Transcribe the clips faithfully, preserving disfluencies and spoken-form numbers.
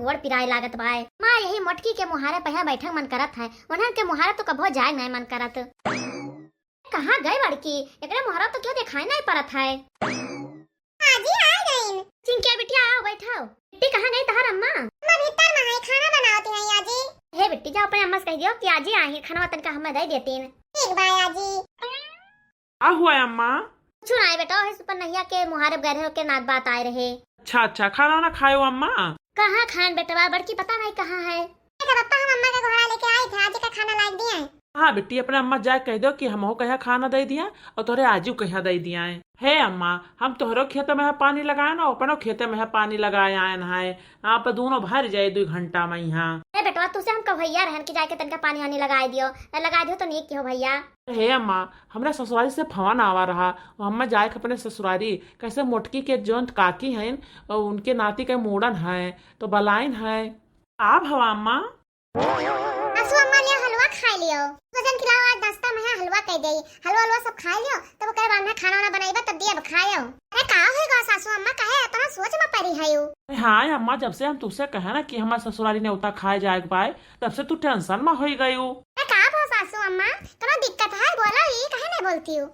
गोड़ पिराए लागत बाय। माँ, यही मोटकी के मुहारे पहिया बैठक मन करत है, उन्हन के मुहारे तो कभो जाए नहीं मन करत। कहाँ गए बड़की? एकरे मुहारा तो क्यों दिखाई नहीं पड़त है? आजी आ गईन। चिंकिया बिटिया, आओ, बैठाओ। बिट्टी, कहाँ गई तहार अम्मा? अम्मा भीतर में है, खाना बनावती है आजी। हे बिट्टी, जाओ अपने अम्मा से कह दियो कि आजी आई है, खाना तनका हमें दे देतीन। ठीक बा आजी। का हुआ है अम्मा? कुछ ना है बेटा, वही सुपन नहिया के मुहारब गए रहे, ओके नात बात आए रहे। अच्छा, अच्छा, खाना वाना खायो अम्मा? कहाँ खान बेटवा, बड़की पता नहीं कहाँ है। देखा पप्पा, हम अम्मा का गोहरा लेके आई थे, आजी का खाना लाग दिया है। हाँ बिट्टी, अपने अम्मा जाए कह दो कि हमहू कहिया खाना दे दिया और तोरे आजू कहिया दे दिया है। हे अम्मा, हम तोहरो खेत में है पानी लगाए ना, अपनो खेते में है पानी लगाए आयन है। आप दोनों भर जाए दो घंटा में यहाँ। ए बेटवा, तुसे हम कवैया रहन कि जाके तनका पानी वानी लगाए दियो, न लगाए दियो तो नीक किहो भैया। हे अम्मा, हमरा ससुरारी से फोन आवा रहा, वो हम्मा जाए के अपने ससुरारी, कैसे मोटकी के जोन काकी हैं और उनके नाती के मूड़न है, तो बलाइन है। आप हवा अम्मा? सासू अम्मा लियो हलवा खाए लियो। सोचन कि लाओ आज नाश्ता में है हलवा कह देई। हलवा हलवा सब खाए लियो, तब ओकरे बाद में खाना वाना बनाइबा तब दिया खायो। अरे का होई गो सासू अम्मा, काहे इतना सोच में पड़ी है यू? अरे हाँ अम्मा, जब से हम तुझसे कहे ना कि हमारे ससुरारी नेवता खाए जाए के बाय, तब से तू टेंशन में होई गई यू। अरे का भो सासू अम्मा, कोनो दिक्कत है बोलो, ई काहे नहीं बोलती हूँ?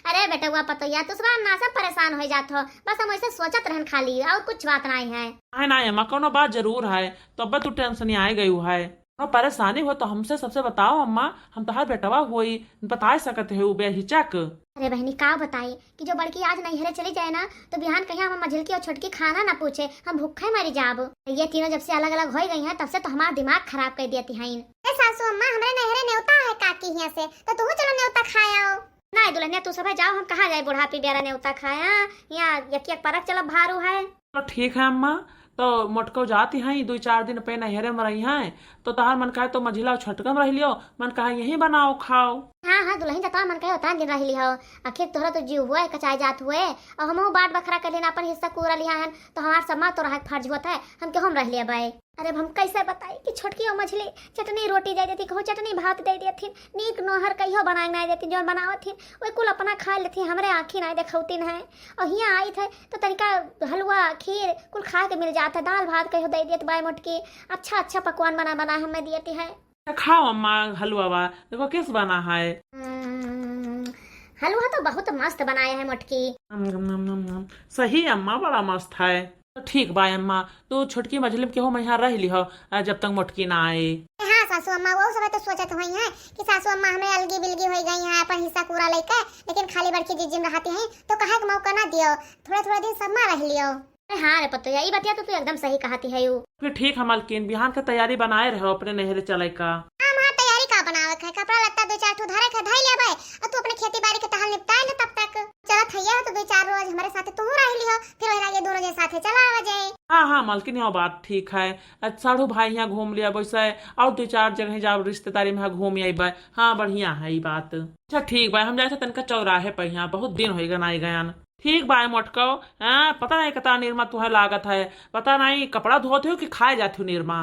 अरे बेटवा पतोहिया, तू सब ना सब परेशान हो जात हो, बस हम ऐसे सोचत रहन खाली और कुछ बात नहीं है। नहीं नहीं अम्मा, कोनो बात जरूर है, तब तू टेंशन आए गई है। कोनो परेशानी हो तो हमसे सबसे बताओ अम्मा, हम तोहार बेटवा होई, बता सकत है उ बेहिचक। अरे बहनी, का बताई कि जो बड़की आज नैहरे चली जाए ना, तो बिहान कहिया हम मझिलकी और छोटकी खाना ना पूछे, हम भूखे मरी जाब। ये तीनों जब से अलग अलग हो गई हैं, तब से तो हमार दिमाग खराब कर दिया तिहाइन। ए सासू अम्मा, हमरे नैहरे नेवता है काकी हियां से, तो तू चलो नेवता खाए आओ। नहीं दुल्हनिया, तू सब जाओ, हम कहाँ जाए बुढ़ापी बेरा नेवता खाए, हाँ? यहाँ यक यक परक चलब भारू है। तो ठीक है अम्मा, तो मोटको जाती हैं, दो चार दिन पे नैहरे में रही हैं, तो तहार मन कहे तो मझिला छोटका में रह लियो, मन कहे यहीं बनाओ खाओ। हाँ हाँ दुल्हन, जतवा मन कहे उतना दिन रह लियो, आखिर तोहरा तो जीव हुए कचाए जात हुए, और हमहू बाट बखरा कर लेना अपन हिस्सा पूरा लिया हन, तो हमार सम्मा तो रहे के फर्ज होत है, हम केहू में रह लिया बाय। अरे अब हम कैसे बताई कि छोटकी और मझली चटनी रोटी दे देती, कहूँ चटनी भात दे देथिन, नीक नोहर कहियो बनाए नहीं देती, जो बनावत थी वही कुल अपना खा लेती, हमरे आँखी नहीं देखौती है। और हियाँ आई थे तो तनिका हलवा खीर कुल खाए के मिल जात है, दाल भात कहियो दे देत बाय मोटकी, अच्छा अच्छा पकवान बना बना हमें देती है। तो खाओ अम्मा हलवा वा, देखो कैसे बना है। हम्म, हलवा तो बहुत मस्त बनाया है मोटकी। नम, नम, नम, नम, नम। सही अम्मा, बड़ा मस्त है। तो ठीक बा अम्मा, तू छोटकी मझली में केहू में यहाँ रह लिहो, आ, जब तक मोटकी ना आए। हाँ सासू अम्मा, वो सब तो सोचत हुई हैं कि सासू अम्मा हमें अलगी बिलगी हो गई हैं अपन हिस्सा पूरा लेके, लेकिन खाली बड़की जीजी में रहती हैं तो कहे के मौका ना दियो, थोड़ा थोड़ा दिन सब में रह लियो। अरे हाँ रे पतोहिया, ई बतिया तो तू एकदम सही कहती है यू। फिर ठीक है मलकिन, बिहान के तैयारी बनाए रहो अपने नैहरे चले का। हाँ माँ, तैयारी का बनावे के है, कपड़ा लत्ता दो चार ठो धरे के धई लेबे, और तू अपने खेती बाड़ी के टहल निपटाए ले तब तक। चलत हइये हो तो दो चार रोज हमारे साथे तू रह लिहो, फिर वही लागे दोनों जने साथे चला आवा जाए। हाँ हाँ मलकिन, यह बात ठीक है। आज साढ़ू भाई यहाँ घूम लिया वैसे, और दो चार जगह जाओ रिश्तेदारी में घूम आइबे। हाँ बढ़िया है ये बात। अच्छा ठीक बा, हम जाए थे तनका चौराहे पे, यहाँ बहुत दिन हो गए ना गयान। ठीक बा मोटको। हाँ, पता नहीं कितना निरमा तुहे लागत है, पता नहीं कपड़ा धोत हो कि खाए जात हो निरमा।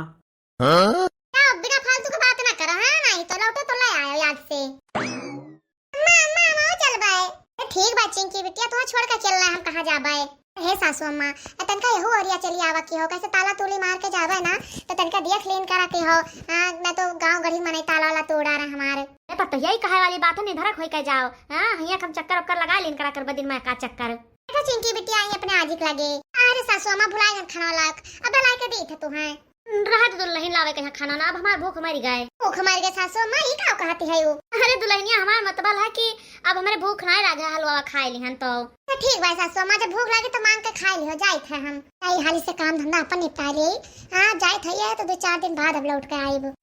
हाँ? क्या बिना फालतू के बात ना करो, हाँ? नहीं तो लौटे तो ले आयो याद से। अम्मा, अम्मा, हम आओ चल बाय। ए, ठीक बा चिंकी बिटिया, तुहे छोड़ के चल रहा हम कहाँ जाबे? हे सासू अम्मा, ए, तनका यहू ओरिया चली आवा की हो, कैसे ताला तूली मार के जाबे ना, तो तनका देख लीन करा के हो, हाँ, ना तो गाँव गढ़ी मनई ताला वाला तोड़ा रहा हमारे। ए, पर तो यही कहे वाली बात है, निधरक होई के जाओ, हाँ, हियाँ हम चक्कर उक्कर लगा लीन करा कर बदिन में का चक्कर। देखो चिंकी बिटिया आई अपने आजिक लगे। अरे सासू अम्मा भुला गन खाना लाग, अब लाई के दी थे तू है। रहा तो दुल्हन लावे के यहाँ खाना ना, अब हमार भूख मर गए। भूख मर गए सासू अम्मा, ई का कहती है वो? अरे दुल्हनिया, हमार मतबल है कि अब हमारे भूख ना लागे, हलवा खाए लिहन तो। तो ठीक बा सासू अम्मा, जब भूख लागे तो मांग के खाए लिहो, जाइत है हम। आई हाली से काम धंधा अपन निपटा ले। हाँ जाइत है, ये तो दो चार दिन बाद अब लौट के आइब।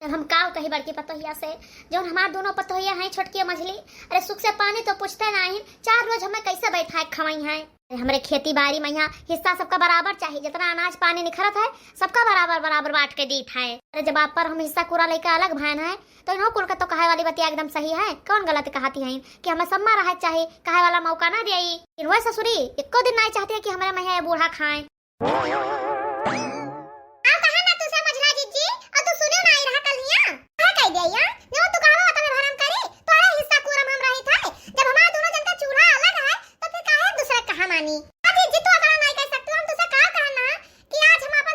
जब हम काव कही बड़की पतोहिया से, जौन हमार दोनों पतोहिया हैं छोटकी और मझली, अरे सुख से पानी तो पूछते नहीं, चार रोज हमें कैसे बैठा के खवाई हैं। अरे हमरे खेती बाड़ी में यहाँ हिस्सा सबका बराबर चाहिए, जितना अनाज पानी निखरत है सबका बराबर बराबर बांट के दीत है। अरे जब आप पर हम हिस्सा पूरा लेके अलग भयन है तो इन्हों कुल का तो कहे वाली बतिया एकदम सही है। कौन गलत कहती हैं कि हमें सम्मा रहे चाहिए, कहे वाला मौका ना दिए। इन्हों ससुरी एको दिन नहीं चाहती है कि हमारे में ये बूढ़ा खाएं। आओ कहा ना तू समझला जीजी, और तू सुने ना आई रहा कल हिया। कहा कह दिया या? जो तू कहवा तने भरम करी, तोरा हिस्सा कुरम हम रही थे। जब हमारा दोनों जन का चूल्हा अलग है, तो फिर काहे एक दूसरे का कहा मानी? आ जीजी तू अगर नहीं कह सकती, हम तुझसे का कहना कि आज हम अपन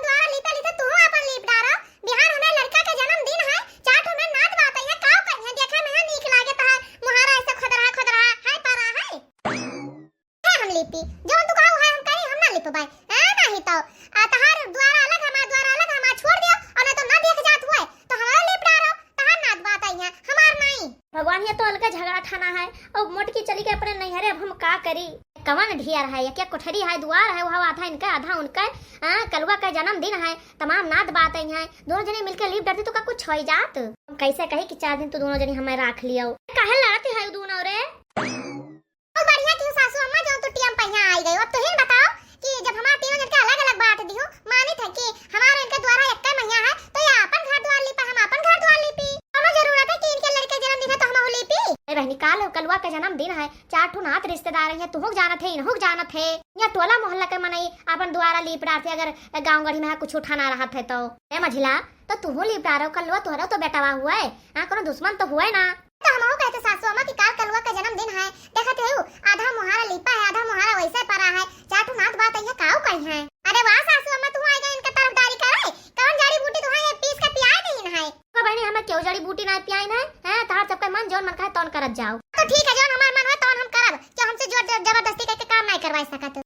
जौन तू कहू है हम करी, हम ना लिपबै। हाँ, नाही तो। आ, तहार द्वारा अलग, हमार द्वारा अलग, हमार छोड़ दियो, और नहीं तो ना देख जात हुए, तो हमारा लिप डारो, तहार नात बात आई है, हमार नहीं। भगवान, ये तो अलग झगड़ा ठाना है, और मोटकी चली गई अपने नैहरे, अब हम का करी? कवन ढियर है, एक, एक कोठरी है, द्वार है, वह आधा इनका, आधा उनका। हाँ, कलुआ का जन्मदिन है, तमाम नात बात आई है, दोनों जने मिलके लिप डरती तो का कुछ हो जात? हम कैसे कही कि चार दिन तू दोनों जने हमें राख लियो? काहे लड़ती है दोनों रे? बहुत बढ़िया की सासू अम्मा, जौन तू टीएम पहिया आई गई। अब तुहिन बताओ कि जब हमार तीनों जन के अलग-अलग बांट दिहु, मानित है कि हमार इनके द्वारा एक्के महिया है, तो ये आपन घर द्वार लीपा, हम आपन घर द्वार लीपी। कौनो जरूरत है कि इनके लड़के जन्मदिन है तो हमहू लीपी? अरे बहनी, काल कलुआ के जन्मदिन है, चार ठो नात रिश्तेदार हैं, तुहू के जानत है, इनहू के जानत है। या टोला मोहल्ला के मनई आपन द्वारा लीप डारत है, अगर गाँव गढ़ी में कुछ उठाना रहत है तो। ए मझिला, तो तुहू लीप डारो कलुआ, तोहरो तो बेटवा हुए, हाँ, कौनो दुश्मन तो हुए ना। तो हमहू कहते सासू अम्मा कि काल कलुआ का जन्मदिन है, देखत हऊ आधा मुहारा लीपा है, आधा मुहारा वैसे पड़ा है, चार ठो नात बात है, काऊ कही है। अरे वाह सासू अम्मा, तू आई गई इनका तरफदारी करे, कौन जड़ी बूटी तुहां ये पीस के पियाए नहीं है? तो बहनी, हमें क्यों जड़ी बूटी ना पियाए ना है, तहार सबका मन जौन मन कहे तौन करत जाओ। तो ठीक है, जौन हमार मन होए तौन हम करब, क्यों हमसे जोर जबर-, जबरदस्ती करके काम नहीं करवा सकत।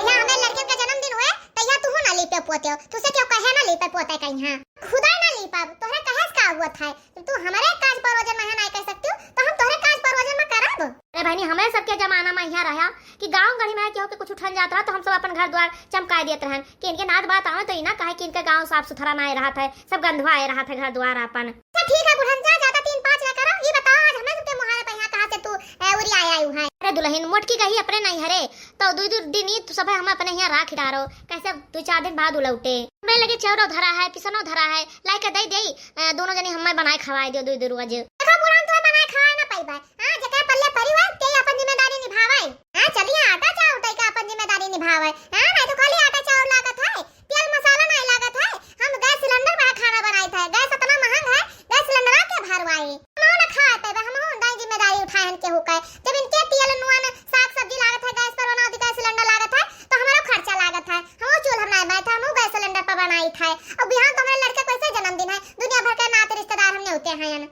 यहाँ हमें लड़कियन का जन्मदिन हुए, तो यहाँ तू हो ना लीपे पोते हो, तुसे क्यों कहे ना लीपे पोते कहीं है? खुदा ना लीपब, तोहरे कहे से का हुआ था? जब तू हमारे काज परोजन में है ना कर सकती हो, तो हम तोहरे काज परोजन में करब। अरे बहनी, हमारे सबके जमाना में यहाँ रहा कि गाँव गढ़ी में केहू के कुछ उठन जात रहा, तो हम सब अपन घर द्वार चमकाए देत रहन कि इनके नात बात आवे, तो इना कहे कि इनके गाँव साफ सुथरा ना रहा था, सब गंधवा आए रहा था घर द्वार अपन। अच्छा ठीक है बुढ़न, जा ज्यादा तीन पाँच ना करो, ये बताओ आज हमें सबके मुहारे पे यहाँ कहाँ से तू, ए, उरी आया आयु है? अरे दुल्हन मोटकी गई अपने नैहरे, तो दुई दुई दिन ई तू सब हम अपने यहाँ राख डारो, कैसे दुई चार दिन बाद उ लौटे। हमरे लगे चाउरो धरा है, पिसनो धरा है, लाई के दे देई, अ, दोनों जनी हमें बनाए खवाए दियो दुई दुई रोज। देखो बुढ़न, तू बनाए खवाए ना पाइबे, हाँ, जेकरे पल्ले परी हुए, ते अपन जिम्मेदारी निभावे। हाँ, चलिए आटा चाउर दे के अपन जिम्मेदारी निभावे, हाँ, नहीं तो खाली आटा चाउर लागत है, तेल मसाला नहीं लागत है, हम गैस सिलेंडर पे खाना बनाई थे, गैस इतना महंग है, गैस सिलेंडर के भरवाई। हमहू ना खाए पेबे, हमहू ना जिम्मेदारी उठाए हन केहू के। जब इनके तेल नुआन साग सब्जी लागत है, गैस पर बनाओ तो गैस सिलेंडर लागत है, तो हमारो खर्चा लागत है। हमहू चूल्हा बनाए बैठे, हमहू गैस सिलेंडर पर बनाई थे। और बिहान तो हमारे लड़के को ऐसे जन्मदिन है, दुनिया भर के नाते रिश्तेदार हमने होते हैं।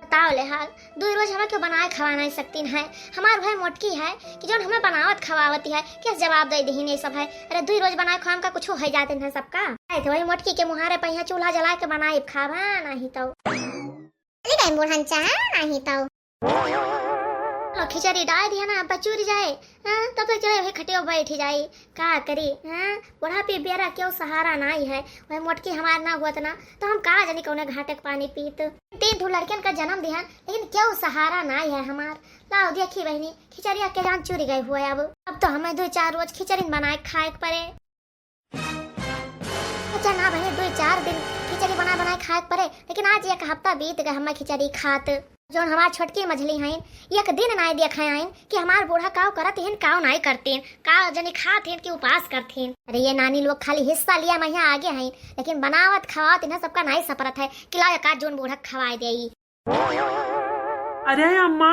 बताओ ले हाल, दुई रोज हमें क्यों बनाए खवा नहीं सकतीन है? हमार भाई मोटकी है कि जौन हमें बनावत खवावती है, कैसे जवाब दे दीन ये सब है? अरे दुई रोज बनाए खवाम का कुछ हो जाते हैं सबका। आए थे वही मोटकी के मुहारे पे यहाँ चूल्हा जला के बनाए खावा नहीं तो। चली गई बूढ़न चाहे नहीं तो। लो खिचड़ी डाल दिया ना, बचुर जाए, हाँ, तब तक चले वही खटियो बैठ जाए। का करी, हाँ? बुढ़ापे बेरा केहू सहारा नाई है, वह मोटकी हमार ना हुअत ना, तो हम का जानी कौने घाटे के पानी पीत। तीन ठो लड़कन का जन्म दिहन, लेकिन केहू सहारा नाई है हमार। लाओ देखी बहनी, खिचड़िया के जान चुरी गए हुए अब। अब तो हमें दो चार रोज खिचड़ी बनाए खाए के पड़े। अच्छा ना बहनी, दो चार दिन खिचड़ी बनाए बनाए खाए के पड़े, लेकिन आज एक हफ्ता बीत गए हमें खिचड़ी खात। जौन हमार छोटकी मझली हईन, एक दिन नाय देखे आइन कि हमार बूढ़ा काव करत हिन, काव नाय करतीन, काव जनी खात हिन कि उपास करतीन। अरे ये नानी लोग खाली हिस्सा लिया में यहाँ आगे हईन, लेकिन बनावत खवावत इन्हें सबका नाय सपरत है कि लाओ एक आध जौन बूढ़ा खवाए देई। अरे अम्मा।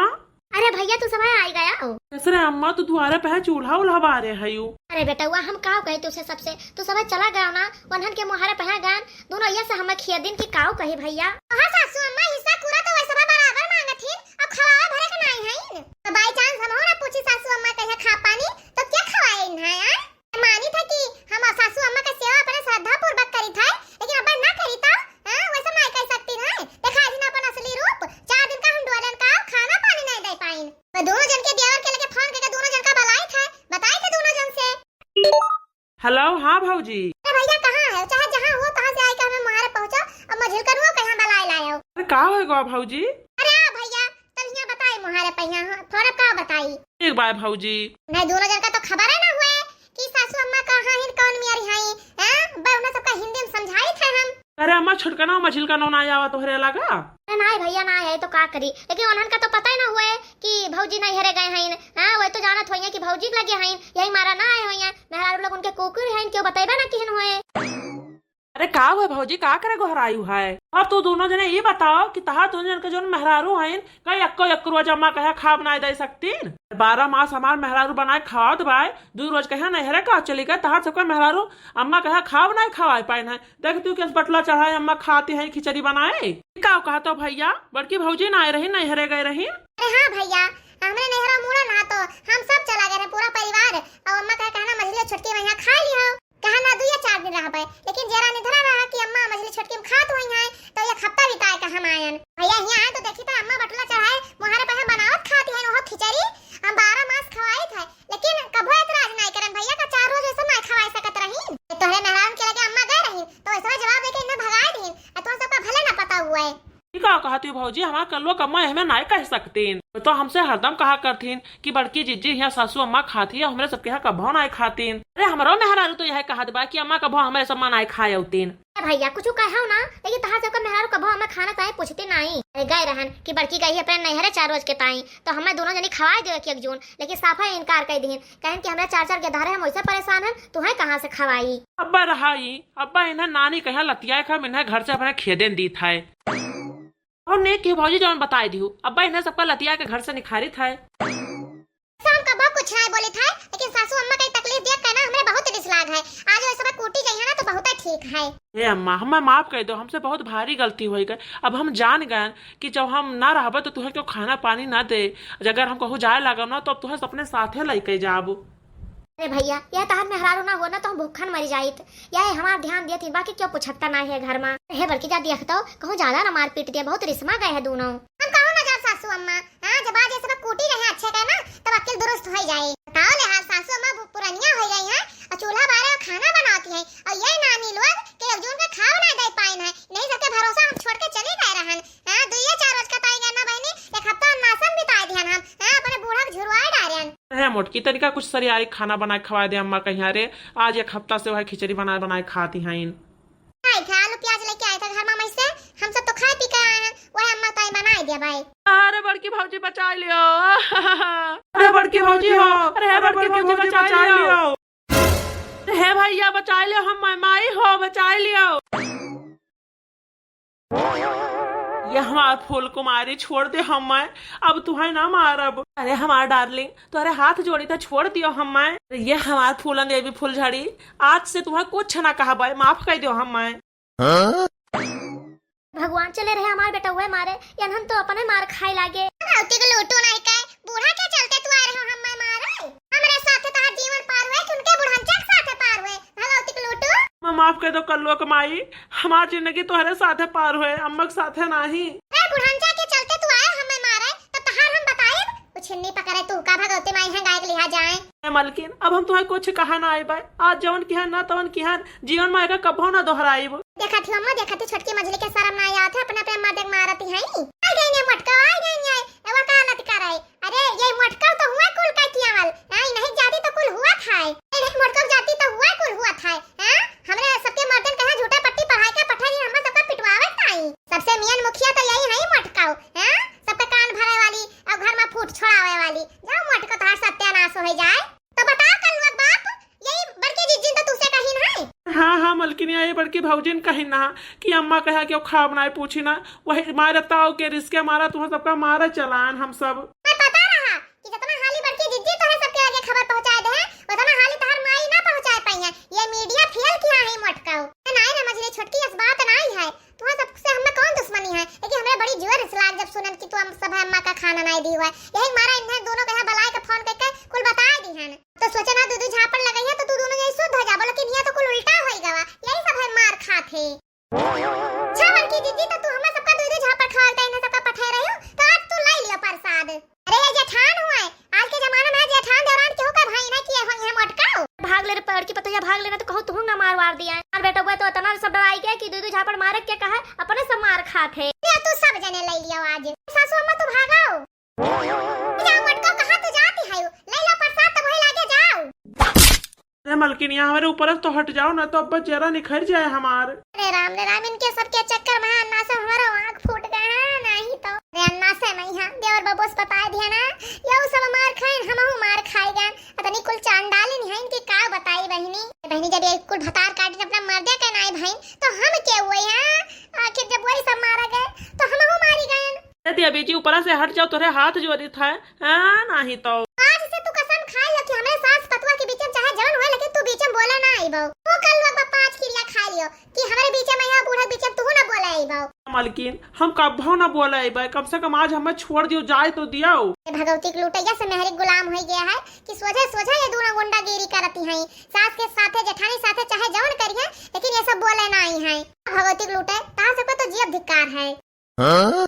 अरे भैया तू सब आई गया हो। कैसे रे अम्मा, तू दुआरे पे है चूल्हा उल्हा बारे है यू। अरे बेटउआ हम काव कही तुसे सबसे, तू सब चला गया ना, वन्हन के मुहारे पे है गन, दोनों ये से हमें खिया दिन की काव कही भैया। हाँ सासू अम्मा, हिस्सा पूरा तो वैसे बराबर मांगत हिन, अब खवावे भरे के नाई है इन। तो by chance हम हो ना पूछी सासू अम्मा कहे खा पानी, तो क्या खवाए इन है, आय? मानी था कि हम सासू अम्मा का सेवा अपने श्रद्धा पूर्वक करी था, लेकिन अब ना करी था, हाँ, वैसे ना कह सकती ना। देखा दिन अपन असली रूप, चार दिन का हम डोलन का खाना पानी नहीं दे पाइन। मैं दोनों जन के देवर के लगे फोन करके दोनों जन का बुलाई था, बताई थे दोनों जन से। हेलो, हाँ भौजी। अरे भैया कहाँ है? चाहे जहाँ हो तहाँ से आके हमें मुहारे पहुँचाओ। अब मझिल करुओ के यहाँ बुलाए लायो। अरे का हो गवा भौजी? अरे आ भैया, तब यहाँ बताई मुहारे पे यहाँ हो, थोड़ा का बताई। ठीक बा भौजी। नहीं दोनों जन का तो खबर है ना हुए कि सासू अम्मा कहाँ हैं, कौन मियारी हैं, हैं? बे उन्हें सबका हिंदी में समझाई थे हम। अरे अम्मा, छोटकनवा मझिलकनवा ना आवा तोहरे लगा? अरे नाई भैया ना आए तो का करी, लेकिन उन्हन का तो पता ही ना हुए कि भौजी नैहरे गए हैं। हाँ, वह तो जानत होइए कि भौजी के लगे हैं, यही मारा ना आए होइए। मेहरारू लोग उनके कुकुर हैं, क्यों बतैबे ना किहन हुए। अरे का हुए भौजी, का करे गोहरायु है? अब तू दोनों जने ये बताओ कि तहार दोनों जन के जौन मेहरारू हैं, का एक्को एक रोज अम्मा कहे खाब ना दे सकतीन? बारह मास हमार मेहरारू बनाए खावत बाय, दू रोज कहे नैहरे का चली गए, तहार सबका मेहरारू अम्मा कहे खाब ना खवाए पाइन है। देख तू कैसे बटला चढ़ाए, अम्मा खाती हैं खिचड़ी बनाए। का कहत हो भैया, बड़की भौजी ना आए रही, नैहरे गए रही। अरे हाँ भैया, हमरे नैहरा मूड़ा ना तो हम सब चला गए रहे, पूरा परिवार। और अम्मा कहे, कहना मझली छोटकी में यहाँ खा ली हो, कहा ना दुइया चार दिन रहबे, लेकिन जरा निधरा रहा कि अम्मा मझली छोटकी में खात हुई हैं, तो एक हफ्ता बिताए का हम आयन। भैया यहाँ आए तो देखी तो अम्मा बटुला चढ़ाए, मुहारे पे हम बनावत खाती हैं, ओहो खिचड़ी हम बारह मास खवाइत है, लेकिन कभो एतराज नाई करन भैया का, चार रोज ऐसा नाई खवाई सकत रही। तोहरे मेहरान के लगे अम्मा गए रही तो ऐसा जवाब देके इन्हें भगाए दीन, और तुम सबका भले ना पता हुआ है। ई का कहत ही भौजी, हमार कलुआ क अम्मा एहमे नाई कह सकतीन, तो हमसे हरदम कहा करतीन कि बड़की जिज्जी हियाँ सासू अम्मा खाती है, हमरे सबके यहाँ कभो नाई खातीन। अरे हमरो मेहरारू तो यह कहत बा कि अम्मा कभो हमरे सब नाई खाए अउतीन। ए भैया, कुछ कहो ना, लेकिन तहार सबका मेहरारू कभो हमें खाना ताई पूछती नाई। अरे गए रहन कि बड़की गई है अपने नैहरे चार रोज के ताई, तो हमें दोनों जनी खवाए दे एक एक जून, लेकिन साफा इनकार कर दीन, कहन कि हमरा चार चार के धारे हम वैसे परेशान हन, तुहें कहाँ से खवाई? अब्बा रहाई, अब्बा इन्हें नानी कहा लतिया खा, इन्हें घर से अपने खेदेन दीत है। और नेक की भौजी जौन बताई दिहू, अब्बा इन्हें सबका लतिया के घर से निखारित है। तो हम कबो कुछ नाई बोलित है, लेकिन सासू अम्मा के तकलीफ देख के ना हमरे बहुत रिस लाग है। आज वो सब कूटी जाई है ना तो बहुत ठीक है। हे अम्मा, हमें माफ कर दो, हमसे बहुत भारी गलती हो गई। अब हम जान गए कि जब हम ना रहबे तो तुहें क्यों खाना पानी ना दे, अगर हम कहूँ जाए लागब ना तो अब तुहें अपने साथे लेके जाब। अरे भैया, यह तहार मेहरारू ना हो ना तो हम भूखन मरी जाइत। यह हमार ध्यान दियत ही, बाकी क्यों पूछता ना है घर में। हे बड़की जा देख तो, कहूँ ज्यादा ना मारपीट दिया, बहुत रिसमा गए है दोनों। हम कहूँ ना जाब सासू अम्मा, हाँ, जब आज ये सब कूटी रहे अच्छे का ना, तब अक्ल दुरुस्त हो जाए। बताओ ले हाल, सासू अम्मा पु-, पुरनिया हो गई हैं और चूल्हा बारे और खाना बनाती हैं, और ये नानी लोग के एक जून का खाओ ना दे पाइन है। नहीं सबके भरोसा हम छोड़ के चली गए रहन। हाँ, दुइये चार रोज का ताई गए ना बहनी, एक हफ्ता अन्नासन बिताए दिहन हम। हाँ, अपने बूढ़ा के झुरवाए डारेन। हे मोटकी, तनिका कुछ सरियारी खाना बना के खवाए दे अम्मा कहिया रे। आज एक हफ्ता से वह खिचड़ी बनाए बनाए खाती हैं। आए थे, आलू प्याज लेके आए थे घर में, मैं से हम सब तो खाए पी के आए हैं, वही अम्मा ताई बनाए दिया भाई। अरे बड़की भौजी बचा लियो। अरे बड़की भौजी हो, अरे हे बड़की भौजी बचा लियो। अरे हे भैया बचा लियो, हम माई हो बचा लियो। ये हमार फूल कुमारी छोड़ दे हमें, अब तुहें ना मारब। अरे हमार डार्लिंग, तोहरे हाथ जोड़ी तो छोड़ दियो हमें। ये हमार फूलन देवी फुलझड़ी, आज से तुहें कुछ ना कहबे, माफ कर दियो हमें। हाँ? भगवान चले रहे हमार बेटउए मारे, यनहन तो अपने मार खाए लागे। भगवती के लूटू नहीं कहे, बूढ़ा के चलते तू आए रहे हो हमें मारे। हमरे साथे तहार जीवन पार हुए कि उनके बुढ़नचा के साथे पार हुए? भगवती के लूटू। माँ, माफ कर दो कल्लुआ के माई, हमार जिंदगी तोहरे साथे पार हुए, अम्मा के साथे नाही। ए बुढ़नचा के चलते तू आए हमें मारे, तो तहार हम बताइब। कुछ नहीं पकड़े तू का भगवती माई है गाय के लिहा जाए। ए मलकिन, अब हम तुहें कुछ कहा ना आइबे, आज जवन किहन ना तवन किहन, जीवन में एका कभो ना दोहराइब। देखत ही अम्मा, देखत ही छोटकी मझली के शर्म ना आवत है, अपने अपने मर्द के मारत ही हैं। आ गई ने मोटका, आ गई ने, एवा का हालत करे। अरे, ये मोटका तो हुआ कुल का कियावल, हाँ, इन्हीं जाति तो कुल हुआ था, ये नहीं मोटका जाति तो हुआ कुल हुआ था, हाँ, हमरे सबके मर्दन कहा झूठा पट्टी पढ़ाई का पठाई, हम सबका पिटवावे ताई। सबसे मेन मुखिया तो यही है मोटका, हाँ, सबका कान भरे वाली और घर में फूट छोड़ावे वाली। जाओ मोटका, तोहार सत्यानाश हो जाए। तो बताओ कल्लुआ के बाप, यही बड़की जिज्जिन तो तुसे कहिन है? हाँ, हाँ, मलकिनिया, ये बड़की भौजिन कहिन ना कि अम्मा कहा कि वो खाब ना पूछी ना, वही मारे ताव के रिस्के मारा, तुम सबका मारा चलान हम सब। मैं पता रहा कि जितना हाली बड़की जिज्जी तोहे सबके आगे खबर पहुँचाए दे, उतना हाली तोहर माई ना पहुँचाए पाई है। ये मीडिया फेल किया है मोटकाऊ। नाई ना मझली छोटकी, इस बात नाई है। तुहा सबसे हमें कौन दुश्मनी है, लेकिन हमरे बड़ी जोर से लाग जब सुनन कि तू हम सब अम्मा का खाना नाई दी हुआ है। यही मारा इन्हें दोनों के यहाँ बुलाए के फोन करके कुल बताए दी है। तो सोचे ना दू दू झापड़ लगाई है तो तू दोनों जने शुद्ध हो जाबो, लेकिन यहाँ तो कुल उल्टा होई गवा, यही सब है मार खात है। अच्छा बड़की दीदी, तो तू हमें सबका दू दू झापड़ खवालता, इन्हें सबका पठे रही हो, तो आज तू लाई लियो प्रसाद। अरे ये जेठान हुआ है, आज के जमाना में जेठान देवरान केहू का भाई ना किए होई है मोटकाऊ। भाग ले रे बड़की पतोहिया, भाग लेना तो कहूँ तुहूँ ना मार वार दिया। मार बेटा हुआ तो इतना सब डराई गया कि दू दू झापड़ मारे के कहा अपने सब मार खात है। ले तू सब जने ले लियो आज। सासू अम्मा तू भागाओ। जाओ मोटकाऊ, कहाँ तू जाती है? ले लो प्रसाद तो वही लागे जाओ। अरे मलकिनिया, हमारे ऊपर से तो हट जाओ ना, तो अब जरा निखर जाए हमार। अरे राम रे राम, इनके सबके चक्कर में अन्ना से हमारा आँख फूट गया है, नहीं तो। अरे अन्ना से मैं यहाँ देवर बबोस बताए दिया ना, ये सब मार खाए, हम मार खाए गए। अतनी कुल चांडालिन है इनकी का बताई बहिनी। बहिनी जब ये कुल भतार काटिन अपना मर्दे के नाई भाई, तो हम के हुए हैं? आखिर जब वही सब मारा गए, तो हम मारी गए। ए देवी जी, ऊपरा से हट जाओ, तोरे हाथ जोड़ी था, हाँ, नाही तो। आज से तू कसम खा लो कि हमरे सास पतुआ के बीच में चाहे जवन होए, लेकिन तू बीच में बोले ना आइबो। तू कल लोग बापा आज किरिया खा लियो कि हमरे बीच में या बूढ़ा बीच में तू ना बोले आई। बाऊ। मलकिन, हम कभो ना बोले अइबे, कम से कम आज हमें छोड़ दियो, जाए तो दियो। ये भगवती के लुटैया से मेहरी गुलाम होइ गया है कि सोझे सोझे ये दोनों गुंडागिरी करती हैं, सास के साथे जेठानी साथे चाहे जवन करिए, लेकिन ये सब बोले ना आई हैं। भगवती के लुटे, तार सबके तो जियब धिक्कार है। हाँ?